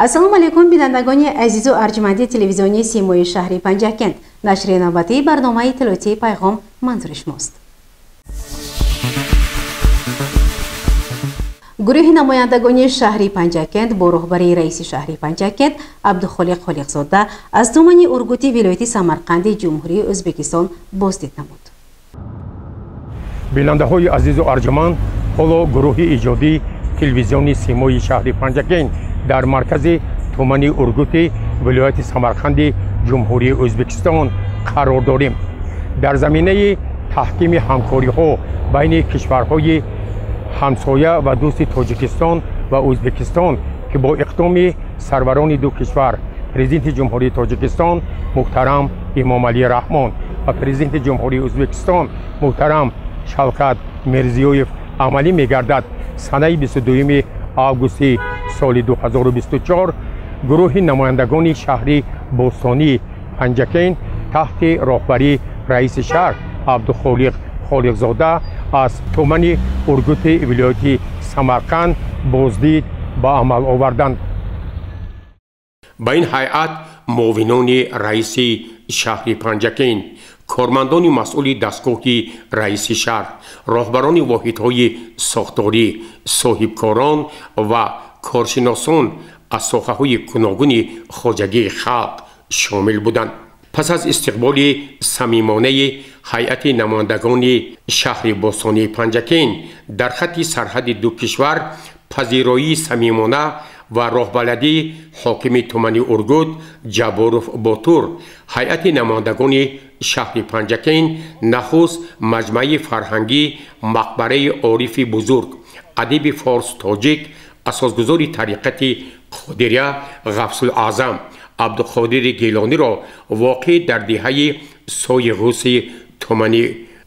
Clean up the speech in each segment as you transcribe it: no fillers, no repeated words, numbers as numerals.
Ассалому алайкум, бинандагони азизу арҷманди телевизиони Симои шаҳри Панҷакент. Нашри навбатии барномаи иттилоотии Пайғом манзури шумост. Гурӯҳи намояндагони шаҳри Панҷакент бо роҳбарии раиси шаҳри Панҷакент Абдухолиқ Холиқзода аз тумани Ургути вилояти Самарқанди Ҷумҳурии Ӯзбекистон боздид намуд. Бинандаҳои азизу арҷманд, ҳоло гурӯҳи иҷодии телевизиони Симои шаҳри Панҷакент дар маркази тумани Ургути вилояти Самарқанди Ҷумҳурии Ӯзбекистон қарор дорем. Дар заминаи таҳкими ҳамкориҳо байни кишварҳои ҳамсоя ва дӯсти Тоҷикистон ва Ӯзбекистон, ки бо иқдоми сарварони ду кишвар, Президенти Ҷумҳурии Тоҷикистон муҳтарам Эмомалӣ Раҳмон ва Президенти Ҷумҳурии Ӯзбекистон муҳтарам Шавкат Мирзиёев амалӣ мегардад, санаи 22 августи соли 2024 гурӯҳи намояндагони шаҳри бостонии Панҷакент таҳти роҳбарии раиси шаҳр Абдухолиқ Холиқзода аз тумани Ургути вилояти Самарқанд боздид ба амал оварданд. Ба ин ҳайат муовинони раиси шаҳри Панҷакент, кормандони масъули дастгоҳи раиси шаҳр, роҳбарони воҳидҳои сохторӣ, соҳибкорон ва коршиносон аз соҳаҳои гуногуни хоҷагии халқ шомил буданд. Пас аз истиқболи самимонаи ҳайати намояндагони шаҳри бостонии Панҷакент дар хатти сарҳади ду кишвар, пазироии самимона ва роҳбаладии ҳокими тумани Ургут Ҷабборов Ботур, ҳайати намояндагони шаҳри Панҷакент нахуст маҷмаи фарҳангӣ мақбараи Орифи бузург, адиби форс тоҷик, асосгузори тариқати Қодирия Ғафсулаъзам Абдуқодири Гелониро воқеъ дар деҳаи Сои-Ғуси тумани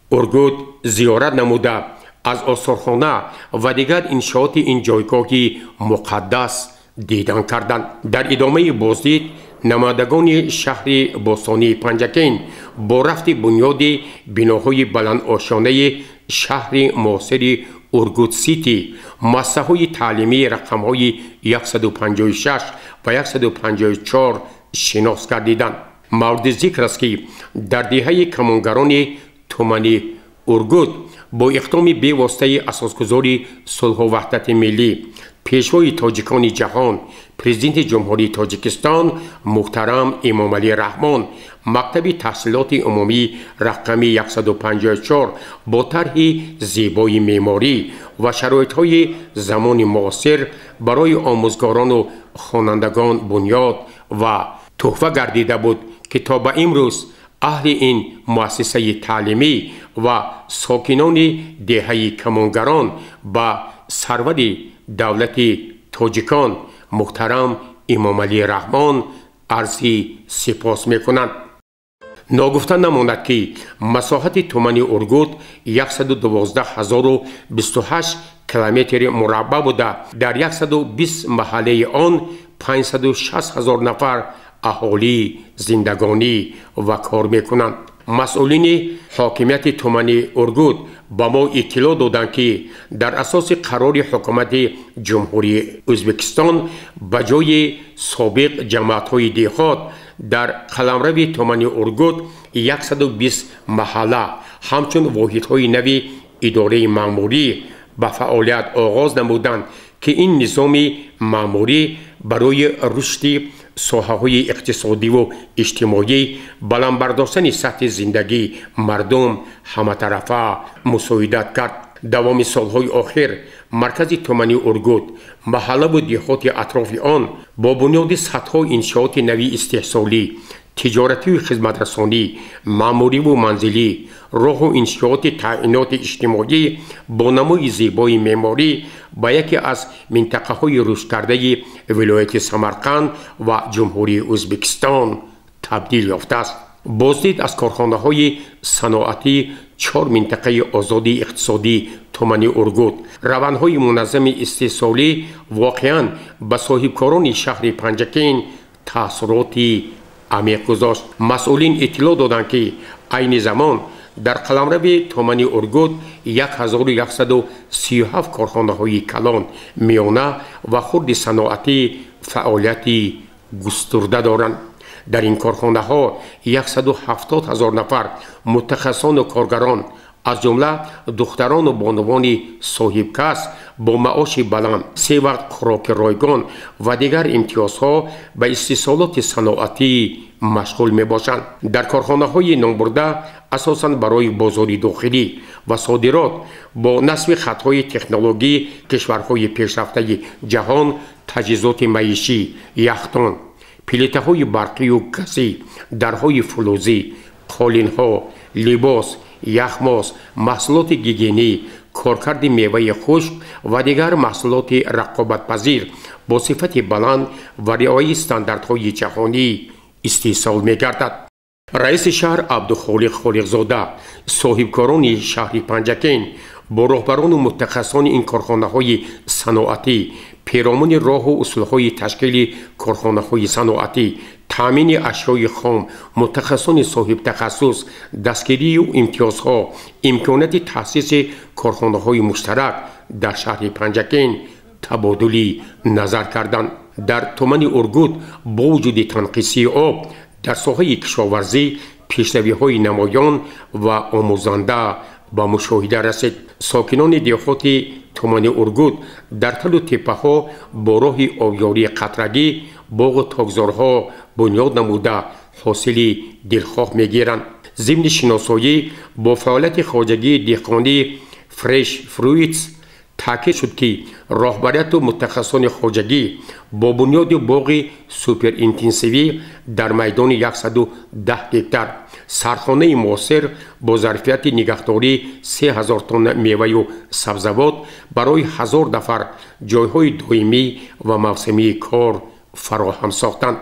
Ургут зиёрат намуда, аз осорхона ва дигар иншооти ин ҷойгоҳи муқаддас дидан карданд. Дар идомаи боздид намояндагони шаҳри бостонии Панҷакент бо рафти бунёди биноҳои баландошёнаи шаҳри муосири Ургут-Сити, муассисаҳои таълимии рақамҳои 156 ва 154 шинос гардиданд. Мавриди зикр аст, ки дар деҳаи камонгарони тумани Ургут бо иқдоми бевоситаи асосгузори сулҳу ваҳдати миллӣ, пешвои тоҷикони ҷаҳон, Президенти Ҷумҳурии Тоҷикистон муҳтарам Эмомалӣ Раҳмон, мактаби таҳсилоти умумӣ рақами 154 бо тарҳи зебои меъморӣ ва шароитҳои замони муосир барои омӯзгорону хонандагон бунёд ва туҳфа гардида буд, ки то ба имрӯз аҳли ин муассисаи таълимӣ ва сокинони деҳаи камонгарон ба сарвари давлати тоҷикон муҳтарам Эмомалӣ Раҳмон арзи сипос мекунанд. Ногуфта намонад, ки масоҳати тумани Ургут 112 028 километри мураббаъ буда, дар 120 маҳаллаи он 560 ҳазор нафар аҳолӣ зиндагонӣ ва кор мекунанд. Масъулини ҳокимияти тумани Ургут ба мо иттилоъ доданд, ки дар асоси қарори ҳукумати Ҷумҳурии Ӯзбекистон ба ҷои собиқ ҷамоатҳои деҳот дар қаламрави тумани Ургут 120 маҳалла ҳамчун воҳидҳои нави идораи маъмурӣ ба фаъолият оғоз намуданд, ки ин низоми маъмурӣ барои рушди соҳаҳои иқтисодиву иҷтимоӣ, баланд бардоштани сатҳи зиндагии мардум ҳаматарафа мусоидат кард. Давоми солҳои охир маркази тумани Ургут, маҳаллаву деҳоти атрофи он бо бунёди садҳо иншооти нави истеҳсолӣ, тиҷоратию хизматрасонӣ, маъмуриву манзилӣ, роҳу иншооти таъиноти иҷтимоӣ бо намои зебои меъморӣ ба яке аз минтақаҳои рушдкардаи вилояти Самарқанд ва Ҷумҳурии Ӯзбекистон табдил ёфтааст. Боздид аз корхонаҳои саноатии чор минтақаи озоди иқтисодии тумани Ургут, равандҳои муназзами истеҳсолӣ воқеан ба соҳибкорони шаҳри Панҷакент таассуроти амиқ гузошт. Масъулин иттилоъ доданд, ки айни замон Дар қаламрави тумани Ургут 1137 корхонаҳои калон, миёна ва хурди саноатӣ фаъолияти густурда доранд. Дар ин корхонаҳо 170 ҳазор нафар мутахассисону коргарон, аз ҷумла духтарону бонувони соҳибкасб бо маоши баланд, се вақт хӯроки ройгон ва дигар имтиёзҳо ба истеҳсолоти саноатӣ машғул мебошанд. Дар корхонаҳои номбурда асосан барои бозори дохилӣ ва содирот бо насби хатҳои технологии кишварҳои пешрафтаи ҷаҳон таҷҳизоти маишӣ, яхдон, плитаҳои барқию газӣ, дарҳои фулӯзӣ, қолинҳо, либос, яхмоз, маҳсулоти гигиенӣ, коркарди меваи хушк ва дигар маҳсулоти рақобатпазир бо сифати баланд ва риояи стандартҳои ҷаҳонӣ истеҳсол мегардад. Раиси шаҳр Абдухолиқ Холиқзода соҳибкорони шаҳри Панҷакент бо роҳбарону мутахассисони ин корхонаҳои саноатӣ перомуни роҳу усулҳои ташкили корхонаҳои саноатӣ, таъмини ашёи хом, мутахассисони соҳибтахассус, дастгирию имтиёзҳо, имконияти таъсиси корхонаҳои муштарак дар шаҳри Панҷакент табодули назар карданд. Дар тумани Ургут бо вуҷуди танқисии об дар соҳаи кишоварзӣ пешравиҳои намоён ва омӯзанда ба мушоҳида расид. Сокинони деҳоти тумани Ургут дар талу теппаҳо бо роҳи обёрии қатрагӣ боғу токзорҳо бунёд намуда ҳосили дилхоҳ мегиранд. Зимни шиносоӣ бо фаъолияти хоҷагии деҳқонии Fresh Fruits таъкид шуд, ки роҳбарияту мутахассисони хоҷагӣ бо бунёди боғи суперинтенсивӣ дар майдони 110 гектар, сархонаи муосир бо зарфияти нигаҳдории 3000 тонна меваю сабзавот барои 1000 нафар ҷойҳои доимӣ ва мавсимии кор фароҳам сохтанд.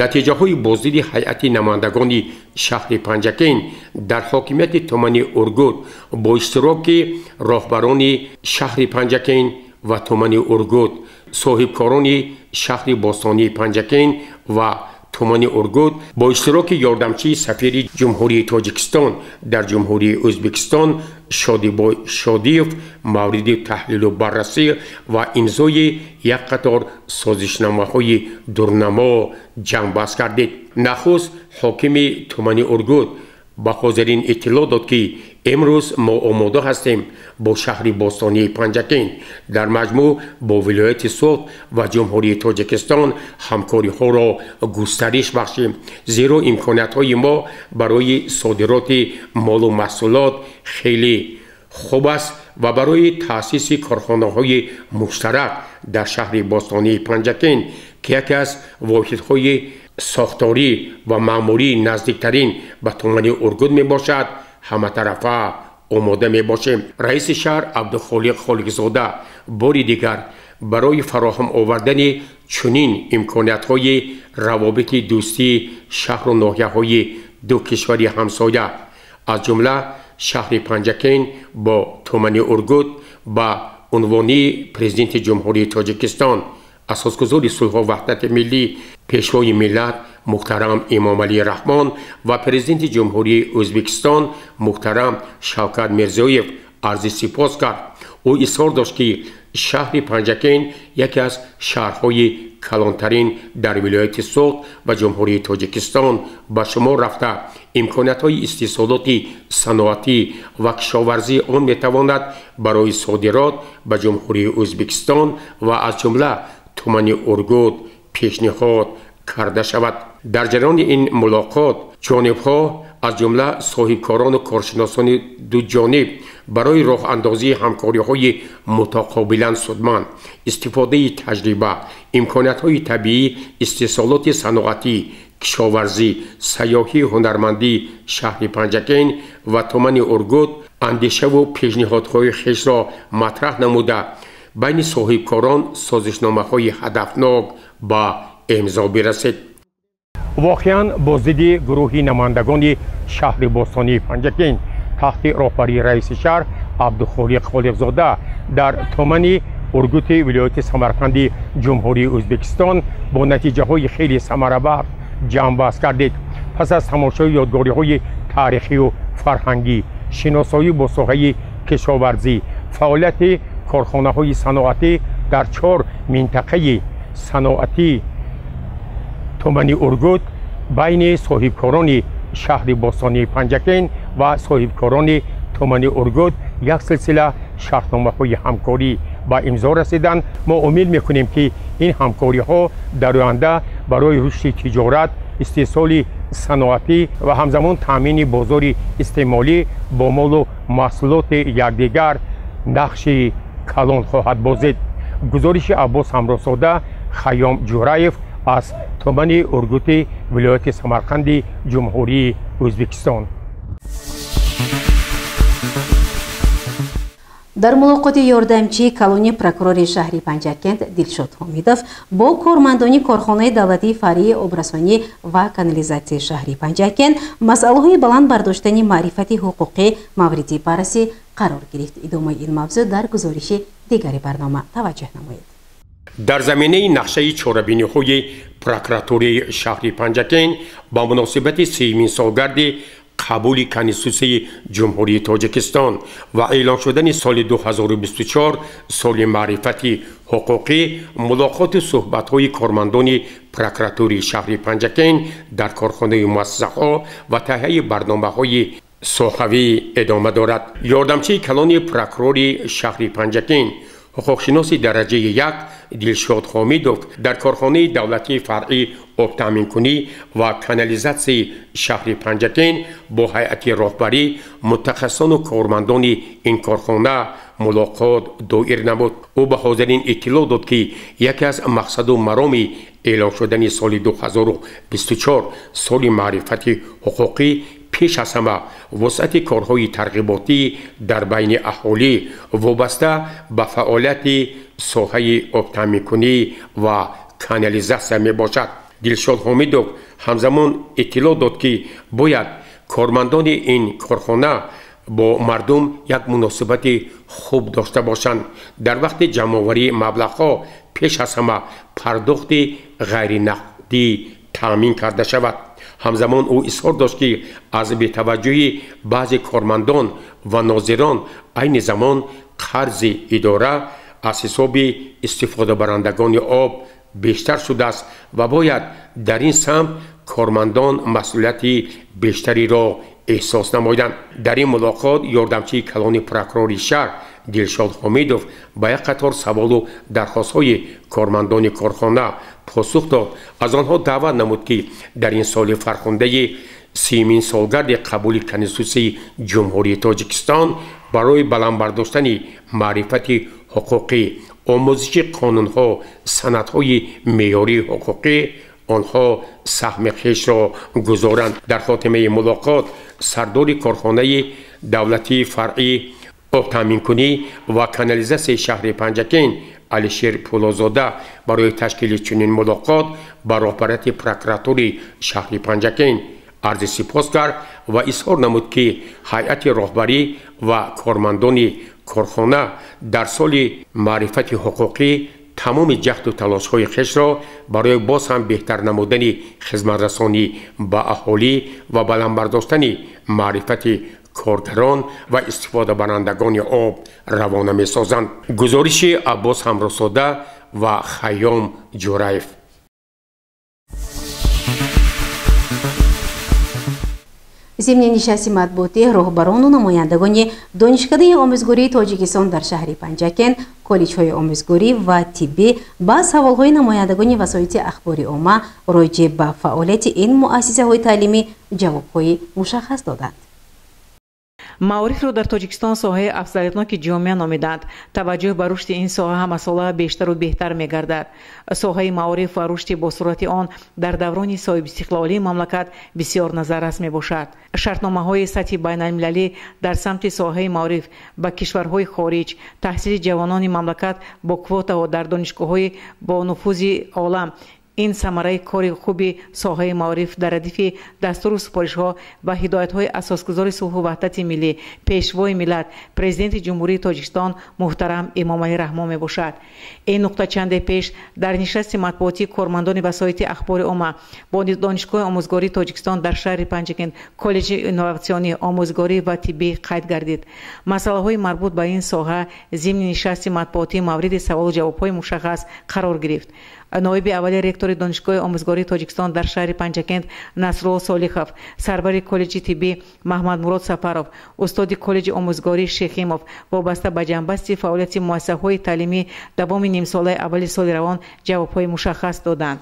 Натиҷаҳои боздиди ҳайати намояндагони шаҳри Панҷакент дар ҳокимияти тумани Ургут бо иштироки роҳбарони шаҳри Панҷакент ва тумани Ургут, соҳибкорони шаҳри бостонии Панҷакент ва тумани Ургут бо иштироки ёрдамчии сафири Ҷумҳурии Тоҷикистон дар Ҷумҳурии Ӯзбекистон Шодибой Шодиев мавриди таҳлилу баррасӣ ва имзои як қатор созишномаҳои дурнамо ҷамъбаст гардид. Нахуст ҳокими тумани Ургут ба ҳозирин иттилоъ дод, ки имрӯз мо омода ҳастем бо шаҳри бостонии Панҷакент, дар маҷмӯъ бо вилояти Суғд ва Ҷумҳурии Тоҷикистон ҳамкориҳоро густариш бахшем, зеро имкониятҳои мо барои содироти молу маҳсулот хеле хуб аст ва барои таъсиси корхонаҳои муштарак дар шаҳри бостонии Панҷакент, ки яке аз воҳидҳои сохторӣ ва маъмурии наздиктарин ба тумани Ургут мебошад, ҳаматарафа омода мебошем. Раиси шаҳр Абдухолиқ Холиқзода бори дигар барои фароҳам овардани чунин имкониятҳои равобити дӯстии шаҳру ноҳияҳои ду кишвари ҳамсоя, аз ҷумла шаҳри Панҷакент бо тумани Ургут, ба унвони Президенти Ҷумҳурии Тоҷикистон, асосгузори сулҳу ваҳдати миллӣ, Пешвои миллат муҳтарам Эмомалӣ Раҳмон ва Президенти Ҷумҳурии Ӯзбекистон муҳтарам Шавкат Мирзиёев арзи сипос кард. Ӯ изҳор дошт, ки шаҳри Панҷакент яке аз шаҳрҳои калонтарин дар вилояти Суғд ва Ҷумҳурии Тоҷикистон ба шумор рафта, имкониятҳои истеҳсолоти саноатӣ ва кишоварзии он метавонад барои содирот ба Ҷумҳурии Ӯзбекистон ва аз ҷумла тумани Ургут пешниҳод карда шавад. Дар ҷараёни ин мулоқот ҷонибҳо, аз ҷумла соҳибкорону коршиносони дуҷониб, барои роҳандозии ҳамкориҳои мутақобилан судманд, истифодаи таҷриба, имкониятҳои табиӣ, истеҳсолоти саноатӣ, кишоварзӣ, сайёҳии ҳунармандии шаҳри Панҷакент ва тумани Ургут андешаву пешниҳодҳои хешро матраҳ намуда, байни соҳибкорон созишномаҳои ҳадафнок ба имзо бирасид. Воқеан боздиди гурӯҳи намояндагони шаҳри бостонии Панҷакент таҳти роҳбарии раиси шаҳр Абдухолиқ Холиқзода дар тумани Ургути вилояти Самарқанди Ҷумҳурии Ӯзбекистон бо натиҷаҳои хеле самарабахш ҷамъбаст гардид. Пас аз тамошои ёдгориҳои таърихию фарҳангӣ, шиносоӣ бо соҳаи кишоварзӣ, фаъолияти корхонаҳои саноатӣ дар 4 минтақаи саноатии тумани Ургут байни соҳибкорони шаҳри бостонии Панҷакент ва соҳибкорони тумани Ургут як силсила шартномаҳои ҳамкорӣ ба имзо расиданд. Мо умед мекунем, ки ин ҳамкориҳо дар оянда барои рушди тиҷорат, истеҳсоли саноатӣ ва ҳамзамон таъмини бозори истеъмолӣ бо молу маҳсулоти якдигар нақши калон хоҳад бозид. Гузориши Аббос Ҳамроҳзода, Хайём Ҷураев аз тумани Ургути вилояти Самарқанди Ҷумҳурии Ӯзбекистон. Дар мулоқоти ёрдамчии калони прокурори шаҳри Панҷакент Дилшод Ҳомидов бо кормандони корхонаи давлатии фаръии обрасонӣ ва канализатсияи шаҳри Панҷакент масъалаҳои баланд бардоштани маърифати ҳуқуқӣ мавриди баррасӣ қарор гирифт. Идомаи ин мавзӯъ дар гузориши дигари барнома таваҷҷӯҳ намоед. Дар заминаи нақшаи чорабиниҳои прокуратураи шаҳри Панҷакент ба муносибати 30-мин солгарди қабули Конститутсияи Ҷумҳурии Тоҷикистон ва эълон шудани соли 2024 соли маърифати ҳуқуқӣ, мулоқоту суҳбатҳои кормандони прокуратураи шаҳри Панҷакент дар корхонаи муассисаҳо ва таҳияи барномаҳои соҳавӣ идома дорад. Ёрдамчии калони прокурори шаҳри Панҷакент, ҳуқуқшиноси дараҷаи 1 Дилшод Ҳомидов дар корхонаи давлатии фаръии обтаъминкунӣ ва канализатсияи шаҳри Панҷакент бо ҳайати роҳбарӣ, мутахассисону кормандони ин корхона мулоқот доир намуд. Ӯ ба ҳозирин иттилоъ дод, ки яке аз мақсаду мароми эълон шудани соли 2024 соли маърифати ҳуқуқӣ пеш аз ҳама вусъати корҳои тарғиботӣ дар байни аҳолӣ вобаста ба фаъолияти соҳаи обтаъминкунӣ ва канализатсия мебошад. Дилшод Ҳомидов ҳамзамон иттилоъ дод, ки бояд кормандони ин корхона бо мардум як муносибати хуб дошта бошанд. Дар вақти ҷамъоварии маблағҳо пеш аз ҳама пардохти ғайринақдӣ таъмин карда шавад. Ҳамзамон ӯ изҳор дошт, ки аз бетаваҷҷӯҳи баъзе кормандон ва нозирон айни замон қарзи идора аз ҳисоби истифодабарандагони об бештар шудааст ва бояд дар ин самт кормандон масъулияти бештариро эҳсос намоянд. Дар ин мулоқот ёрдамчии калони прокурори шаҳр Дилшод Ҳомидов ба як қатор саволу дархостҳои кормандони корхона посух дод. Аз онҳо даъват намуд, ки дар ин соли фархундаи 30-мин солгарди қабули Конститутсияи Ҷумҳурии Тоҷикистон барои баланд бардоштани маърифати ҳуқуқӣ, омӯзиши қонунҳо, санадҳои меъёрии ҳуқуқӣ онҳо саҳми хешро гузоранд. Дар хотимаи мулоқот сардори корхонаи давлатии фаръии обтаъминкунӣ ва канализатсияи шаҳри Панҷакент Алишер Пулозода барои ташкили чунин мулоқот ба роҳбарияти прокуратураи шаҳри Панҷакент арзи сипос кард ва изҳор намуд, ки ҳайати роҳбарӣ ва кормандони корхона дар соли маърифати ҳуқуқӣ тамоми ҷаҳду талошҳои хешро барои боз ҳам беҳтар намудани хизматрасонӣ ба аҳолӣ ва баланд бардоштани маърифати коргарон ва истифодабарандагони об равона месозанд. Гузориши Аббос Ҳамроҳзода ва Хайём Ҷураев. Зимни нишасти матбуотӣ роҳбарону намояндагони Донишкадаи омӯзгории Тоҷикистон дар шаҳри Панҷакент, коллеҷҳои омӯзгорӣ ва тиббӣ ба саволҳои намояндагони васоити ахбори омма роҷеъ ба фаъолияти ин муассисаҳои таълимӣ ҷавобҳои мушаххас доданд. Маорифро дар Тоҷикистон соҳаи афзалиятноки ҷомеа номиданд. Таваҷҷӯҳ ба рушди ин соҳа ҳамасола бештару беҳтар мегардад. Соҳаи маориф ва рушди босуръати он дар даврони соҳибистиқлолии мамлакат бисёр назаррас мебошад. Шартномаҳои сатҳи байналмилалӣ дар самти соҳаи маориф ба кишварҳои хориҷ, таҳсили ҷавонони мамлакат бо квотаҳо дар донишгоҳҳои бо нуфузи олам Ин самараи кори хуби соҳаи маориф дар радифи дастуру супоришҳо ва ҳидоятҳои асосгузори сулҳу ваҳдати миллӣ, пешвои миллат, президенти Ҷумҳурии Тоҷикистон муҳтарам Эмомалӣ Раҳмон мебошад. Ин нуқта чанде пеш дар нишасти матбуотии кормандони васоити ахбори омма бо Донишгоҳи омӯзгории Тоҷикистон дар шаҳри Панҷакент, коллеҷи инноватсионӣ, омӯзгорӣ ва тиббӣ қайд гардид. Масъалаҳои марбут ба ин соҳа зимни нишасти матбуотӣ мавриди саволу ҷавобҳои мушаххас қарор гирифт. Ноиби аввали ректори Донишгоҳи омӯзгории Тоҷикистон дар шаҳри Панҷакент Насрулло Солихов, сарвари коллеҷи тиббӣ Маҳмадмурод Сафаров, устоди коллеҷи омӯзгорӣ Шехимов вобаста ба ҷанбасти фаъолияти муассисаҳои таълимӣ давоми нимсолаи аввали соли равон ҷавобҳои мушаххас доданд.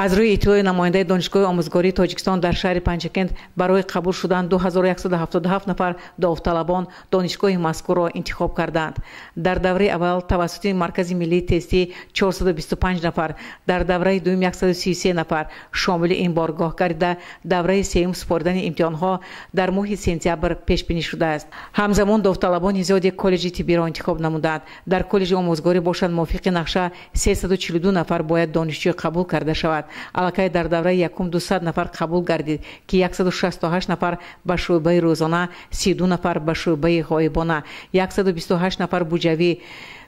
Аз рӯи иттилои намояндаи Донишгоҳи омӯзгории Тоҷикистон дар шаҳри Панҷакент барои қабул шудан 2177 нафар довталабон донишгоҳи мазкурро интихоб карданд. Дар давраи аввал тавассути Маркази миллии тестӣ 425 нафар, дар давраи дуюм 133 нафар шомили ин боргоҳ гардида, давраи сеюм супоридани имтиҳонҳо дар моҳи сентябр пешбинӣ шудааст. Ҳамзамон довталабони зиёде коллеҷи тиббиро интихоб намуданд. Дар коллеҷи омӯзгорӣ бошад, мувофиқи нақша 342 нафар бояд донишҷӯ қабул карда шавад. Аллакай дар давраи якум 200 нафар қабул гардид, ки 168 нафар ба шӯъбаи рӯзона, 32 нафар ба шӯъбаи ғоибона, 128 нафар буҷавӣ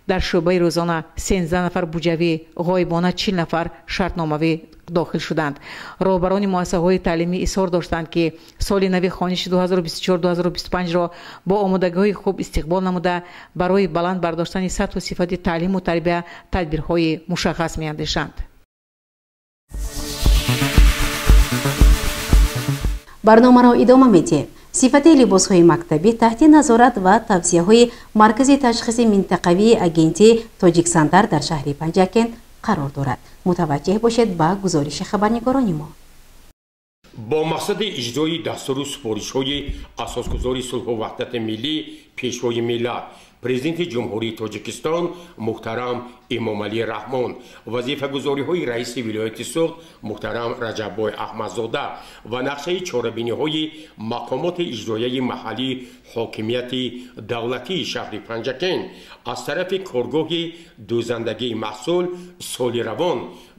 дар шӯъбаи рӯзона, 13 нафар буҷавӣ, ғоибона 40 нафар шартномавӣ дохил шуданд. Роҳбарони муассисаҳои таълимӣ изҳор доштанд, ки соли нави хониши 2024-2025-ро бо омодагиҳои хуб истиқбол намуда, барои баланд бардоштани сатҳу сифати таълиму тарбия тадбирҳои мушаххас меандешанд. Барномаро идома медиҳем. Сифати либосҳои мактабӣ таҳти назорат ва тавсияҳои Маркази ташхиси минтақавии агентии Тоҷикстандарт дар шаҳри Панҷакент қарор дорад. Мутаваҷҷеҳ бошед ба гузориши хабарнигорони мо. Бо мақсади иҷрои дастуру супоришҳои асосгузори сулҳу ваҳдати миллӣ, пешвои миллат, президенти Ҷумҳурии Тоҷикистон муҳтарам Эмомалӣ Раҳмон, вазифагузориҳои раиси вилояти Суғд муҳтарам Раҷаббой Аҳмадзода ва нақшаи чорабиниҳои мақомоти иҷроияи маҳаллии ҳокимияти давлатии шаҳри Панҷакент аз тарафи коргоҳи дӯзандагии маҳсул соли равон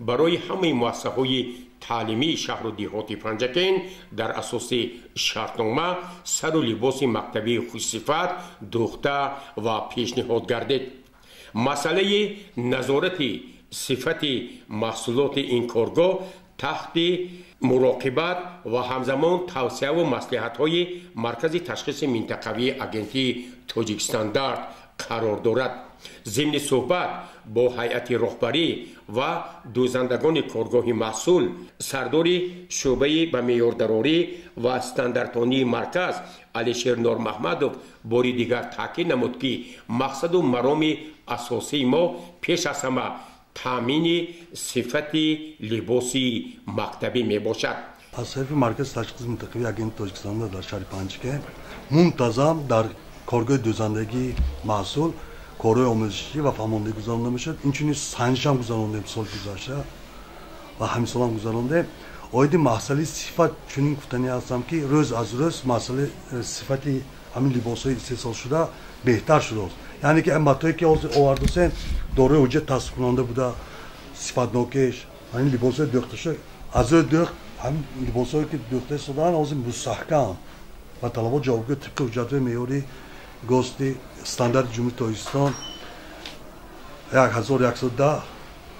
барои ҳамаи муассисаҳои таълимии шаҳру деҳоти Панҷакент дар асоси шартнома сару либоси мактабии хушсифат дӯхта ва пешниҳод гардид. Масъалаи назорати сифати маҳсулоти ин коргоҳ таҳти муроқибат ва ҳамзамон тавсияву маслиҳатҳои Маркази ташхиси минтақавии агентии Тоҷикстандарт қарор дорад. Зимни суҳбат бо ҳайати роҳбарӣ ва дӯзандагони коргоҳи маҳсул, сардори шӯъбаи ба меъёрдарорӣ ва стандартонии марказ Алишер Нормаҳмадов бори дигар таъкид намуд, ки мақсаду мароми асосии мо пеш аз ҳама таъмини сифати либоси мактабӣ мебошад. Аз тарафи Маркази ташхиси минтақавии агентии Тоҷикстандарт дар шаҳри Панҷакент мунтазам дар коргоҳи дӯзандагии маҳсул корҳои омӯзишӣ ва фаҳмондагӣ гузаронда мешавад. Инчунин санҷишам гузарондем соли гузашта ва ҳамин гузарондем. Оиди масъалаи сифат чунин гуфтанӣ ҳастам, ки рӯз аз рӯз масъалаи сифати ҳамин либосҳои истеҳсолшуда беҳтар шудааст. Яъне ки матое ки ҳозир овардасем, дорои ҳуҷҷат тасдиқкунанда буда, сифатнокиш, ҳамин либосҳои дӯхташуда аз рӯи дӯхт, ҳамин либосҳое ки дӯхта шудаанд ҳозир мустаҳкам ва талабот ҷавобгӯ тибқи ҳуҷҷатҳои меъёрии ГОСТи стандарти Ҷумҳурии Тоҷикистон 1110,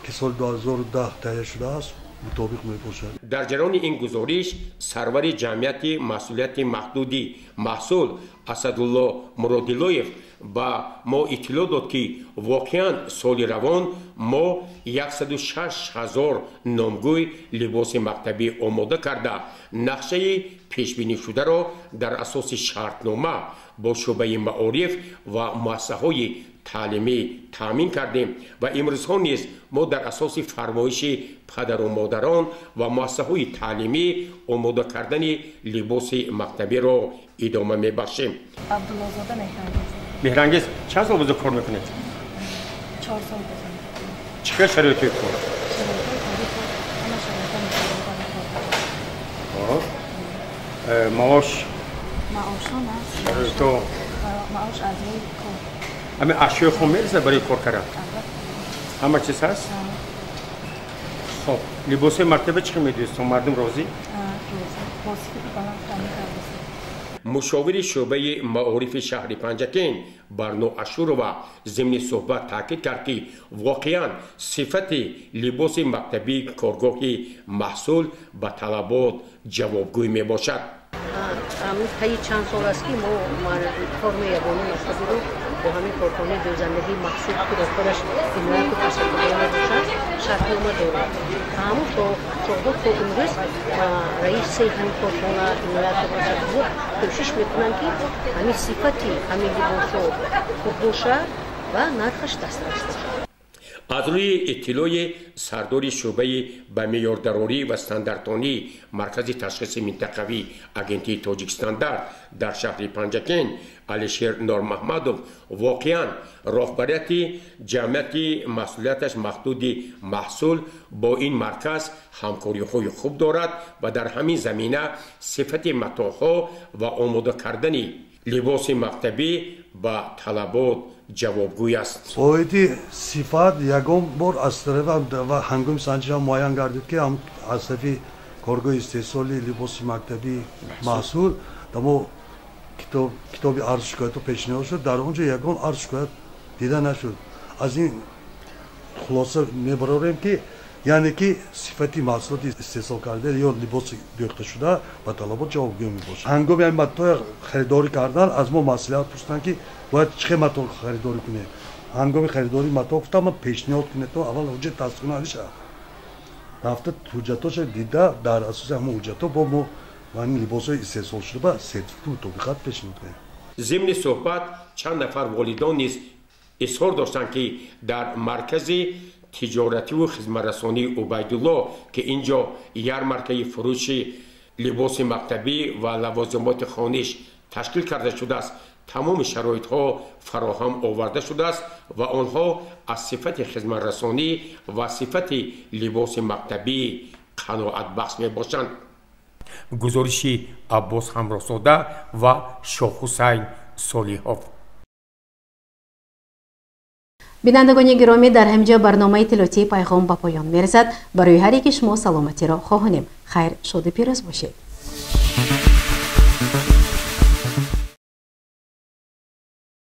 ки соли 2010 таҳия шудааст, мутобиқ мебошад. Дар ҷараёни ин гузориш сарвари ҷамъияти масъулияти маҳдуди маҳсул Асадулло Муродилоев ба мо иттилоъ дод, ки воқеан соли равон мо 106 ҳазор номгӯй либоси мактабӣ омода карда, нақшаи пешбинишударо дар асоси шартнома бо шӯъбаи маориф ва муассисаҳои таълимӣ таъмин кардем ва имрӯзҳо низ мо дар асоси фармоиши падару модарон ва муассисаҳои таълимӣ омода кардани либоси мактабиро идома мебахшем. Абдуллозода Меҳрангиз. Меҳрангиз, чанд сол бузург кор мекунед? 4 сол бузург. Чӣ хел шароити кор? Шароитҳои кори кор ҳама шароитҳо мутобиқ кор. Маош? Маошҳо наст. Шароитҳо? Маош аз рӯи кор. Ҳамин ашёи хом мерасад барои кор кардан? Ҳама чиз ҳаст? Хоб, Либосҳои мактабӣ чӣ медӯзед? Мардум розӣ? Мушовири шӯъбаи маорифи шаҳри Панҷакент Барно Ашурова зимни суҳбат таъкид кард, ки воқеан сифати либоси мактабии коргоҳи маҳсул ба талабот ҷавобгӯй мебошад. Таи чанд сол аст, ки мо формаи ягони мактабиро бо ҳамин корхонаи дӯзандагии маҳсул, ки роҳбараш Инояту Асадулло мебошад, шартнома дорад. Ҳамун то имрӯз раиси ҳамин корхона Инояту Асадулло кӯшиш мекунанд, ки ҳамин сифати ҳамин либосҳо хуб бошад ва нархаш дастрас бошад. Аз рӯи иттилои сардори шӯъбаи ба меъёрдарорӣ ва стандартонии Маркази ташхиси минтақавии Агентии Тоҷикстандарт дар шаҳри Панҷакент Алишер Нормаҳмадов, воқеан роҳбарияти ҷамъияти масъулияташ маҳдуди маҳсул бо ин марказ ҳамкориҳои хуб дорад ва дар ҳамин замина сифати матоъҳо ва омода кардани либоси мактабӣ ба талабот ҷавобгӯй аст. Оиди сифат ягон бор аз тарафа ва ҳангоми санҷишам муайян гардид, ки аз тарафи коргоҳи истеҳсоли либоси мактабии маҳсул дамо китоби арзу шикоятҳо пешниҳод шуд. Дар он ҷо ягон арзу шикоят дида нашуд. Аз ин хулоса мебарорем, ки яъне ки сифати маҳсулоти истеҳсол карда ё либоси дӯхташуда ба талабот ҷавобгӯ мебошад. Ҳангоми ҳамин матоъ харидорӣ кардан аз мо маслиҳат пурсиданд, ки бояд чӣ хел матоъ харидорӣ кунем. Ҳангоми харидории матоъ гуфтам, ман пешниҳод кунед, то аввал ҳуҷҷат тасдиқкунандиша рафта, ҳуҷҷатҳоша дида, дар асоси ҳамон ҳуҷҷатҳо бо мо ҳамин либосҳои истеҳсолшуда ба сертификати мутобиқат пешниҳод кунем. Зимни суҳбат чанд нафар волидон низ изҳор доштанд, ки дар маркази тиҷоративу хизматрасонии Убайдулло, ки ин ҷо ярмаркаи фурӯши либоси мактабӣ ва лавозимоти хониш ташкил карда шудааст, тамоми шароитҳо фароҳам оварда шудааст ва онҳо аз сифати хизматрасонӣ ва сифати либоси мактабӣ қаноатбахш мебошанд. Гузориши Аббос Ҳамроҳзода ва Шоҳҳусайн Солиҳов. Бинандагони гиромӣ, дар ҳамин ҷо барномаи иттилоотии Пайғом ба поён мерасад. Барои ҳар яки шумо саломатиро хоҳонем. Хайр, шоду пирӯз бошед.